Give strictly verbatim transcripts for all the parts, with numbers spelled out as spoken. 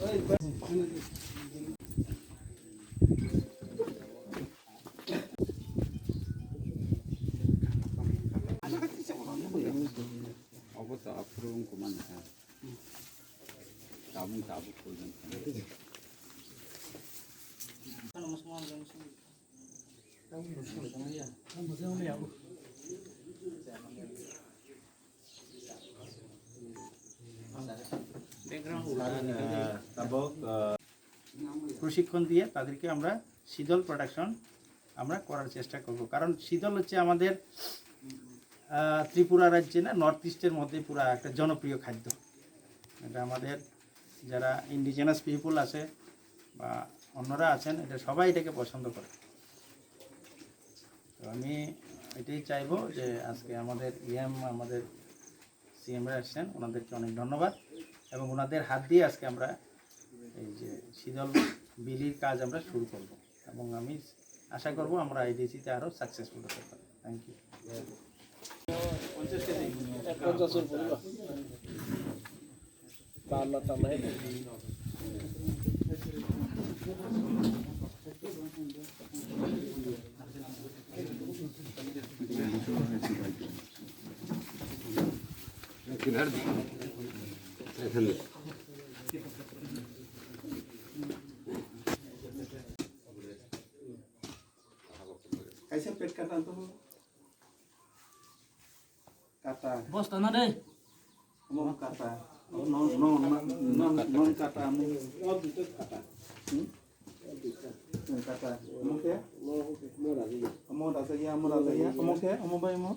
Obo to aphuru wngkha mani kha. Tabuk tabuk koi. Tabuk, ah, প্রশিক্ষণ দিয়ে তাদেরকে আমরা শীতল প্রোডাকশন আমরা করার চেষ্টা করব, কারণ শীতল হচ্ছে আমাদের, আহ, ত্রিপুরা রাজ্যে না, নর্থ ইস্টের মধ্যে পুরা একটা জনপ্রিয় খাদ্য। এটা আমাদের যারা ইন্ডিজিনাস পিপল আছে বা অন্যরা আছেন, এটা সবাই এটাকে পছন্দ করে। তো আমি এটাই চাইবো যে আজকে আমাদের ইএম, আমাদের সিএমরা আসছেন, ওনাদেরকে অনেক ধন্যবাদ এবং ওনাদের হাত দিয়ে আজকে আমরা এই যে শীতল বিলির কাজ আমরা শুরু করব এবং আমি আশা করব আমরা এডিসিতে আরও সাকসেসফুল হতে পারি। Thank you. Kaisa pet kata to kata. Bosta na dei. Mo kata. Non non non non kata mo. Mo kata. Mo kata. Mo ke? Mo da ya, mo da ya. Mo ke? Mo bai mo.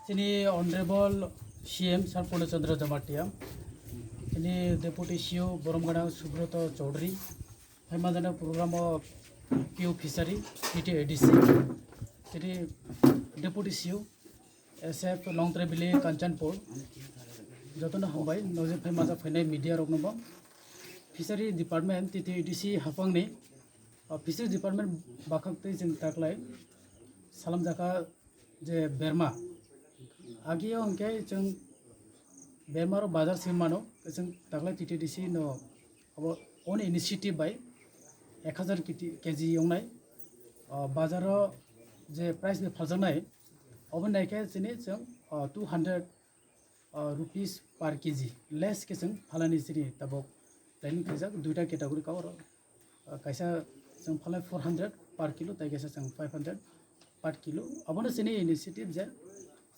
Chini Honorable C M Sir Purna Chandra Jamatia, chini Deputy C E O Borom Gana Subroto Chaudhary, Phaima jana program o P O Fishery, T T A D C, tini Deputy C E O, S F Longtrai Valley, Kanchanpur, jotono hambai, noje phaima ja phainai media rok no bo. Fishery Department, T T A D C haphangni, o Fishery Department bakhak tei chwng taklai salam jakha je berma. Agio hwnkhe chwng berma rok bazar se mano, chwng taklai T T D C no abo own initiative bai ek hazar kiti-, K G wngnai. O bazar o je price bai phaljaknai, obo naikhe chini chwng, o, two hundred, o, rupees per K G less khe chwng phalani chini tabuk planning khaijak duita category ka oro. Ah, kaisa chwng phalai four hundred per kilo, tai kaisa chwng five hundred per kilo. Abono chini initiative je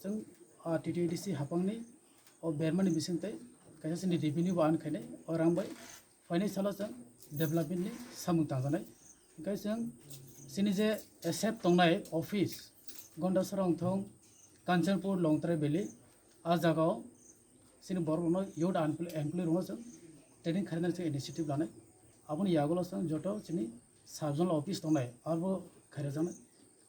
chwng, ah, T T A D C haphangni o bermani bising tei kaisa chini revenue bo earn khainai, o rang bai phainai salo chwng development ni samung tangjaknai. Hwnkhe chwng chini je S F tongnai office, Gondasara wngthong, Kanchanpur, Longtrai Valley, a jagao chini borok rokno youth employee rokno chwng training khaina chwng initiative lanai. Aboni yagulo chwng joto chini sub zonal office tongnai, arbo khairajaknai.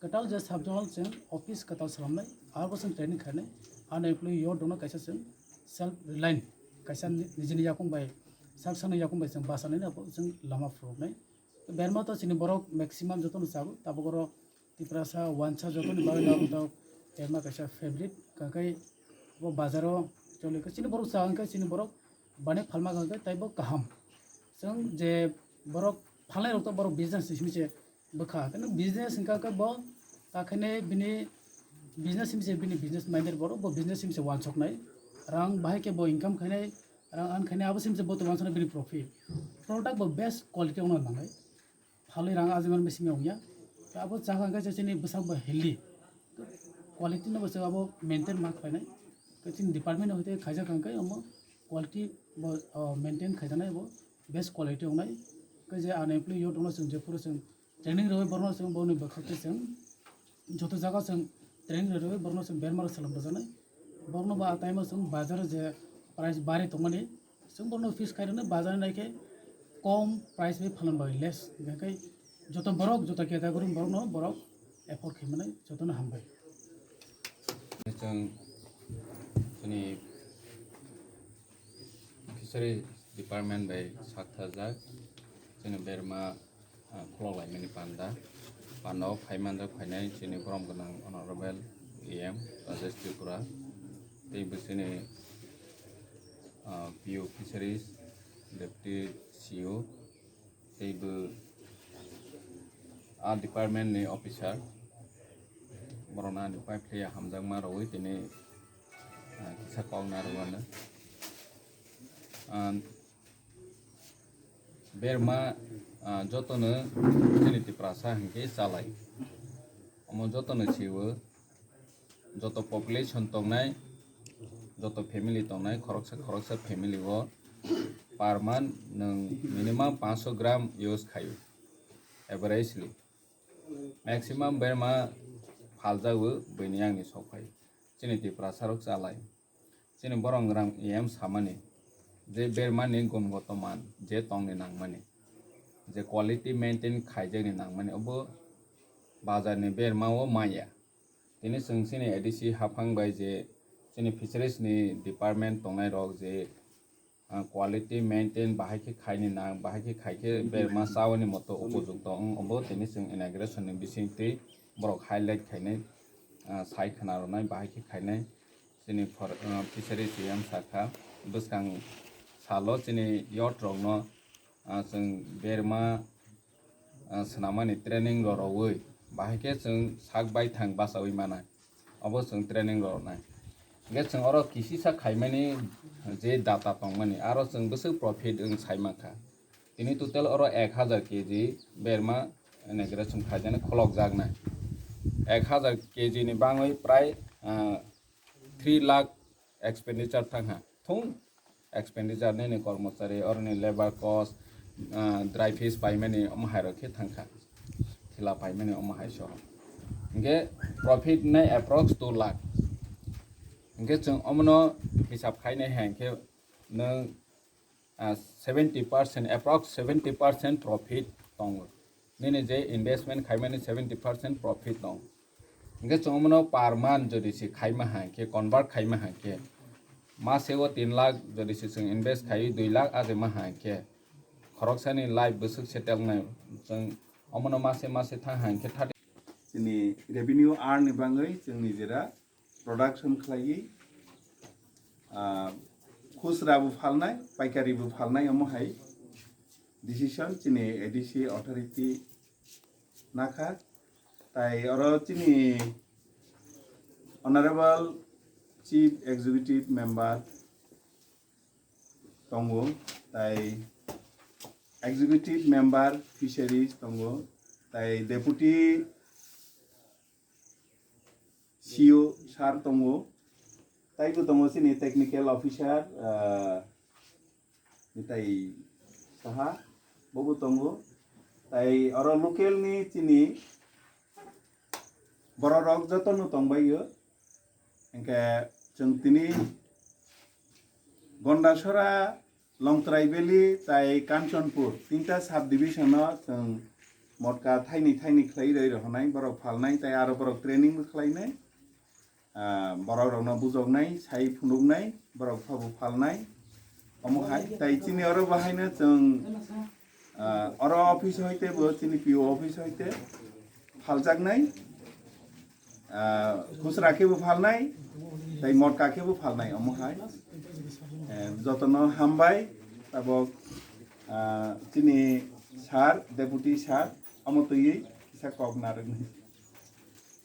Kwtal je sub zonal chwng office kwtal swnamnai, arbo chwng training khainai. Unemployed youth rokno kaisa chwng self reliant, kaisa ni-, nijini yakung bai, sak sakni yakung bai chwng bachanaino chwng lama phuruknai. Berma to chini borok maximum jotono chago, tabuk oro Tiprasa wansa jotoni bagwi no abo to berma kaisa favorite, kakai bo bazaro choli khe chini borok cha hwnkhe chini borok bani phalma hwnkhe taibo kaham. Chwng je borok phalnai rok to borok business simi se bwkha, khe business hwnkha khe bo ta khaine bini business simi se bini business minded borok, bo business simi se wansoknai, rang bahai khe bo income khainai, rang earn khainai, abo simi se bo to wansoknai bini profit, product bo best quality wngna nangnai. Phalwi rang ajimani bisingni wngya. Tei abo chakha hwnkhe chini bwsak bo healthy. Quality no bo chwng abo maintain ma khlainai. Tei chini department no hwnkhe khaijak hwnkhe omo quality bo, o, maintain khaijaknai bo best quality wngnai. Hwnkhe je unemployed youth rokno chwng jephuru chwng training rwui borokno chwng boni bwkhak tei chwng joto jaga chwng training rwui borokno chwng berma rok salam rwjaknai. Borokno bo a time o chwng bazar o je price bari tongmani, chwng borokno fix khairokno bazar nai khe kom price bai phalan bai less, hingkhe joto borok, joto category borokno borok afford khaimani jotono hambai. Chwng chini Fishery Department bai sakthajak chini berma, ah, khulok laimani panda. Panda o phai manjak phainai chini borom gwnang Honorable E M Rajesh Tripura. Tei bo chini, ah, P O Fisheries, Deputy C O, tei bo a department ni officer. Borok no ani paiphlaiya hamjakma rwui tini, ah, kisa kok narwkmano. Ah, berma, ah, jotono chini Tiprasa hinkhe chalai. Omo jotono siwo, joto population tongnai, joto family tongnai, khoroksa khoroksa family o per month nwng minimum paanch sho gram use khaio, averagely. Maximum berma phaljago buini yangni sokphai. Chini Tiprasa rok chalai. Chini borok rang E M samani je bermani gungoto man, je tongni nangmani, je quality maintain khaijakni nangmani, obo bazarni berma o manya. Tini chwng chini A D C haphang bai je chini fisheries ni department tongnai rok je, ah, quality maintain bahai khe khaini nang, bahai khe khai khe berma chawani moto upojukto wng, obo tini chwng inauguration ni bisingtwi borok highlight khainai, ah, sai khwna rwnai bahai khe khainai. Chini for, ah, fisheries E M sakha bwskang salo chini youth rokno, ah, chwng berma, ah, swnamani training rw rwui bahai khe chwng sak baithang bachaui manai. Obo chwng training rw rwnai. Hingkhe chwng oro kisisa khaimani je data tongmani, aro chwng bwswk profit wng sai mankha. Tini total oro ek hajar K G berma inauguration khaijani kholokjaknai. Ek hajar K G ni bangwi prai, ah, three lakh expenditure thangkha. Thung expenditure nini kormochari, oroni labour cost, ah, dry fish paimani omo hai rok khe thangkha. Thila paimani omo hai soho. Hingkhe profit nai approx two lakh. Hingkhe chwng omono hisab khainai hai hingkhe nwng, ah, seventy percent, approx seventy percent profit tongo. Nini je investment khaimani seventy percent profit tong. Hingkhe chwng omono per month jodi se khaima hai khe, convert khaima hai khe, mase o tin lakh jodi se chwng invest khai dui lakh aje ma hai khe, khoroksani life bwswk settle nai. Chwng omono mase mase thang hai khe thirty. Chini revenue earn ni bangwi chwng nijera production khlaiwi, ah, khusra bo phalnai, paikari bo phalnai, omo hai decision chini A D C authority nakha. Tai oro chini Honorable Chief Executive Member tongo, tai Executive Member Fisheries tongo, tai Deputy C O sir tongo, taibo tongo chini technical officer, ah, tai saha, bobo tongo, tai oro local ni chini borok rok jotono tongbaio, hingkhe chwng tini Gondasora, Longtrai Valley tai Kanchanpur tinta sub division o chwng motka thaini thaini khlai rwi rohonai, borok phalnai tai aro borok training bo khlainai. Ah, borok rokno bujoknai, sai phunuknai, borok phabo phalnai. Omo hai tai chini oro bahaino chwng, ah, oro office hoite bo chini P O office hoite phaljaknai. Ah, khusra khe bo phalnai, tai motka khe bo phalnai, omo hai. Eh, jotono hambai, tabok, ah, chini sir, deputy sir, omo twiwi kisa kok narwknai.